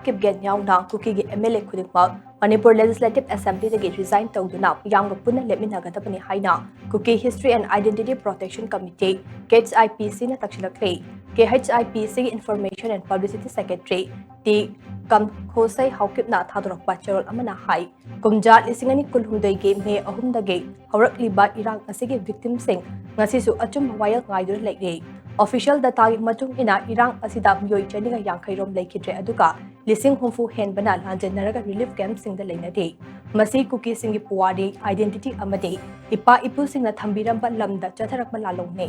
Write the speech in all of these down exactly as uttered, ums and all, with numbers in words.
ꯀꯤꯞꯒꯦꯟ ꯌꯥꯎꯅ ꯀꯨꯀꯤꯒꯤ M L A ꯈꯨꯗꯤꯡꯃꯛ Manipur Legislative Assemblyꯗꯒꯤ resign ꯇꯧꯗꯨꯅ ꯃꯤꯌꯥꯝꯒ ꯄꯨꯟꯅ ꯂꯦꯞꯃꯤꯟꯅꯒꯗꯕꯅꯤ ꯍꯥꯏꯅ Kuki History and Identity Protection Committee, K H I P Cꯅ ꯇꯛꯁꯤꯜꯂꯛꯂꯤ꯫ K H I P Cꯒꯤ Information and Publicity Secretary T ꯀꯝꯈꯣꯁꯩ ꯍꯥꯎꯀꯤꯞꯅ ꯊꯥꯗꯣꯔꯛꯄ ꯆꯦꯔꯣꯜ ꯑꯃꯅ ꯍꯥꯏ, ꯀꯨꯝꯖꯥ ꯂꯤꯁꯤꯡ ꯑꯅꯤ ꯀꯨꯟꯍꯨꯝꯗꯣꯏꯒꯤ ꯃꯦ ꯑꯍꯨꯝꯗꯒꯤ ꯍꯧꯔꯛꯂꯤꯕ ꯏꯔꯥꯡ ꯑꯁꯤꯒꯤ victimꯁꯤꯡ ꯉꯁꯤꯁꯨ ꯑꯆꯨꯝꯕ ꯋꯥꯌꯦꯜ ꯉꯥꯏꯗꯨꯅ ꯂꯩꯔꯤ꯫ Official dataꯒꯤ ꯃꯇꯨꯡ ꯏꯟꯅ ꯏꯔꯥꯡ ꯑꯁꯤꯗ ꯃꯤꯑꯣꯏ ꯆꯅꯤꯒ ꯌꯥꯡꯈꯩ ꯔꯣꯝ ꯂꯩꯈꯤꯗ꯭ꯔꯦ, ꯑꯗꯨꯒ ꯂꯤꯁꯤꯡ ꯍꯨꯝꯐꯨ ꯍꯦꯟꯕꯅ ꯂꯥꯟꯖꯦꯟꯅꯔꯒ relief campꯁꯤꯡꯗ ꯂꯩꯅꯔꯤ꯫ ꯃꯁꯤ ꯀꯨꯀꯤꯁꯤꯡꯒꯤ ꯄꯨꯋꯥꯔꯤ, identity ꯑꯃꯗꯤ ꯏꯄꯥ ꯏꯄꯨꯁꯤꯡꯅ ꯊꯝꯕꯤꯔꯝꯕ ꯂꯝꯗ ꯆꯠꯊꯔꯛꯄ ꯂꯥꯜꯂꯧꯅꯤ꯫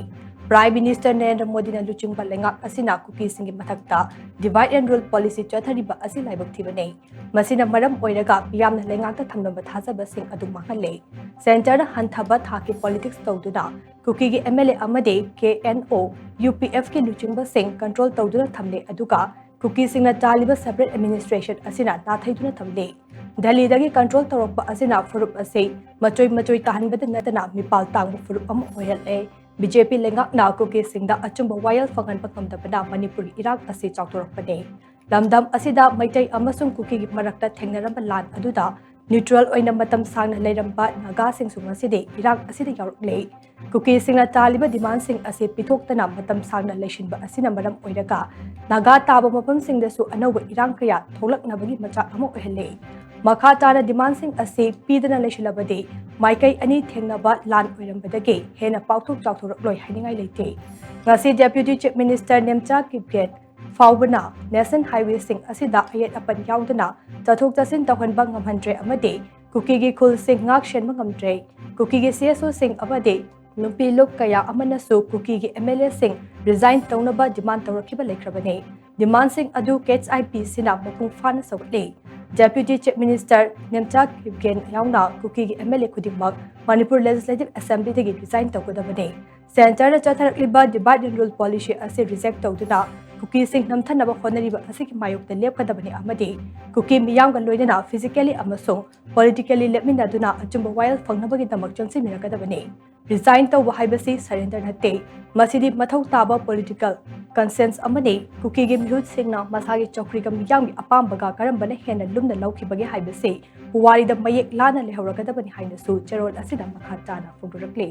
Prime Minister ꯅꯔꯦꯟꯗ꯭ꯔ ꯃꯣꯗꯤꯅ ꯂꯨꯆꯤꯡꯕ ꯂꯩꯉꯥꯛ ꯑꯁꯤꯅ ꯀꯨꯀꯤꯁꯤꯡꯒꯤ ꯃꯊꯛꯇ divide and rule policy ꯆꯠꯊꯔꯤꯕ ꯑꯁꯤ ꯂꯥꯏꯕꯛ ꯊꯤꯕꯅꯤ꯫ ꯃꯁꯤꯅ ꯃꯔꯝ ꯑꯣꯏꯔꯒ ꯃꯤꯌꯥꯝꯅ ꯂꯩꯉꯥꯛꯇ ꯊꯝꯂꯝꯕ ꯊꯥꯖꯕꯁꯤꯡ ꯑꯗꯨ ꯃꯥꯡꯍꯜꯂꯦ꯫ Centreꯅ ꯍꯟꯊꯕ ꯊꯥꯛꯀꯤ politics ꯇꯧꯗꯨꯅ ꯀꯨꯀꯤꯒꯤ M L A ꯑꯃꯗꯤ K N O, U P Fꯀꯤ ꯂꯨꯆꯤꯡꯕꯁꯤꯡ control ꯇꯧꯗꯨꯅ ꯊꯝꯂꯦ, ꯑꯗꯨꯒ ꯀꯨꯀꯤꯁꯤꯡꯅ ꯆꯥꯜꯂꯤꯕ separate administration ꯑꯁꯤꯅ ꯅꯥꯊꯩꯗꯨꯅ ꯊꯝꯂꯤ꯫ ꯗꯦꯜꯂꯤꯗꯒꯤ control ꯇꯧꯔꯛꯄ ꯑꯁꯤꯅ ꯐꯨꯔꯨꯞ ꯑꯁꯤ ꯃꯆꯣꯏ ꯃꯆꯣꯏ ꯇꯥꯍꯟꯕꯗ ꯅꯠꯇꯅ ꯃꯤꯄꯥꯜ ꯇꯥꯡꯕ ꯐꯨꯔꯨꯞ ꯑꯃ ꯑꯣꯏꯍꯜꯂꯦ꯫ B J P ꯂꯩꯉꯥꯛꯅ ꯀꯨꯀꯤꯁꯤꯡꯗ ꯑꯆꯨꯝꯕ ꯋꯥꯌꯦꯜ ꯐꯪꯍꯟꯕ ꯉꯝꯗꯕꯅ ꯃꯅꯤꯄꯨꯔꯒꯤ ꯏꯔꯥꯡ ꯑꯁꯤ ꯆꯥꯎꯊꯣꯔꯛꯄꯅꯤ꯫ ꯂꯝꯗꯝ ꯑꯁꯤꯗ ꯃꯩꯇꯩ ꯑꯃꯁꯨꯡ ꯀꯨꯀꯤꯒꯤ ꯃꯔꯛꯇ ꯊꯦꯡꯅꯔꯝꯕ ꯂꯥꯟ ꯑꯗꯨꯗ neutral ꯑꯣꯏꯅ ꯃꯇꯝ ꯁꯥꯡꯅ ꯂꯩꯔꯝꯕ ꯅꯥꯒꯥꯁꯤꯡꯁꯨ ꯉꯁꯤꯗꯤ ꯏꯔꯥꯡ ꯑꯁꯤꯗ ꯌꯥꯎꯔꯛꯂꯦ꯫ ꯀꯨꯀꯤꯁꯤꯡꯅ ꯆꯥꯜꯂꯤꯕ demandꯁꯤꯡ ꯑꯁꯤ ꯄꯤꯊꯣꯛꯇꯅ ꯃꯇꯝ ꯁꯥꯡꯅ ꯂꯩꯁꯤꯟꯕ ꯑꯁꯤꯅ ꯃꯔꯝ ꯑꯣꯏꯔꯒ ꯅꯥꯒꯥ ꯇꯥꯕ ꯃꯐꯝꯁꯤꯡꯗꯁꯨ ꯑꯅꯧꯕ ꯏꯔꯥꯡ ꯀꯌꯥ ꯊꯣꯛꯂꯛꯅꯕꯒꯤ ꯃꯆꯥꯛ ꯑꯃ ꯑꯣꯏꯍꯜꯂꯦ꯫ ꯃꯈꯥ ꯇꯥꯅ demandꯁꯤꯡ ꯑꯁꯤ ꯄꯤꯗꯅ ꯂꯩꯁꯤꯜꯂꯕꯗꯤ ꯃꯥꯏꯀꯩ ꯑꯅꯤ ꯊꯦꯡꯅꯕ ꯂꯥꯟ ꯑꯣꯏꯔꯝꯕꯗꯒꯤ ꯍꯦꯟꯅ ꯄꯥꯛꯊꯣꯛ ꯆꯥꯎꯊꯣꯔꯛꯂꯣꯏ ꯍꯥꯏꯅꯤꯡꯉꯥꯏ ꯂꯩꯇꯦ꯫ ꯉꯁꯤ Deputy Chief Minister Nemcha Kipgen ꯐꯥꯎꯕꯅ national highwayꯁꯤꯡ ꯑꯁꯤꯗ ꯑꯌꯦꯠ ꯑꯄꯟ ꯌꯥꯎꯗꯅ ꯆꯠꯊꯣꯛ ꯆꯠꯁꯤꯟ ꯇꯧꯍꯟꯕ ꯉꯝꯍꯟꯗ꯭ꯔꯦ ꯑꯃꯗꯤ ꯀꯨꯀꯤꯒꯤ ꯈꯨꯜꯁꯤꯡ ꯉꯥꯛ ꯁꯦꯟꯕ ꯉꯝꯗ꯭ꯔꯦ꯫ ꯀꯨꯀꯤꯒꯤ C S Oꯁꯤꯡ ꯑꯃꯗꯤ ꯅꯨꯄꯤ ꯂꯨꯞ ꯀꯌꯥ ꯑꯃꯅꯁꯨ ꯀꯨꯀꯤꯒꯤ M L Aꯁꯤꯡ resign ꯇꯧꯅꯕ demand ꯇꯧꯔꯛꯈꯤꯕ ꯂꯩꯈ꯭ꯔꯕꯅꯤ꯫ Demandꯁꯤꯡ ꯑꯗꯨ K H I P Cꯅ ꯃꯄꯨꯡ ꯐꯥꯅ ꯁꯧꯒꯠꯂꯤ꯫ Deputy Chief Minister Nemcha Kipgen ꯌꯥꯎꯅ ꯀꯨꯀꯤꯒꯤ M L A ꯈꯨꯗꯤꯡꯃꯛ ꯃꯅꯤꯄꯨꯔ Legislative Assemblyꯗꯒꯤ resign ꯇꯧꯒꯗꯕꯅꯤ꯫ Centreꯗ ꯆꯠꯊꯔꯛꯂꯤꯕ divide and rule policy ꯑꯁꯤ reject ꯇꯧꯗꯨꯅ ꯀꯨꯀꯤꯁꯤꯡ ꯅꯝꯊꯅꯕ ꯍꯣꯠꯅꯔꯤꯕ ꯑꯁꯤꯒꯤ ꯃꯥꯌꯣꯛꯇ ꯂꯦꯞꯀꯗꯕꯅꯤ ꯑꯃꯗꯤ ꯀꯨꯀꯤ ꯃꯤꯌꯥꯝꯒ ꯂꯣꯏꯅꯅ physically ꯑꯃꯁꯨꯡ politically ꯂꯦꯞꯃꯤꯟꯅꯗꯨꯅ ꯑꯆꯨꯝꯕ ꯋꯥꯌꯦꯜ ꯐꯪꯅꯕꯒꯤꯗꯃꯛ ꯆꯪꯁꯤꯟꯃꯤꯟꯅꯒꯗꯕꯅꯤ꯫ Resign ꯇꯧꯕ ꯍꯥꯏꯕꯁꯤ surrender ꯅꯠꯇꯦ꯫ ꯃꯁꯤꯗꯤ ꯃꯊꯧ ꯇꯥꯕ political ꯀꯟꯁꯦꯟꯁ ꯑꯃꯅꯤ꯫ ꯀꯨꯀꯤꯒꯤ ꯃꯤꯍꯨꯠꯁꯤꯡꯅ ꯃꯁꯥꯒꯤ ꯆꯧꯀ꯭ꯔꯤꯒ ꯃꯤꯌꯥꯝꯒꯤ ꯑꯄꯥꯝꯕꯒ ꯀꯔꯝꯕꯅ ꯍꯦꯟꯅ ꯂꯨꯝꯅ ꯂꯧꯈꯤꯕꯒꯦ ꯍꯥꯏꯕꯁꯤ ꯄꯨꯋꯥꯔꯤꯗ ꯃꯌꯦꯛ ꯂꯥꯅ ꯂꯩꯍꯧꯔꯒꯗꯕꯅꯤ ꯍꯥꯏꯅꯁꯨ ꯆꯦꯔꯣꯜ ꯑꯁꯤꯗ ꯃꯈꯥ ꯇꯥꯅ ꯐꯣꯡꯗꯣꯔꯛꯂꯤ꯫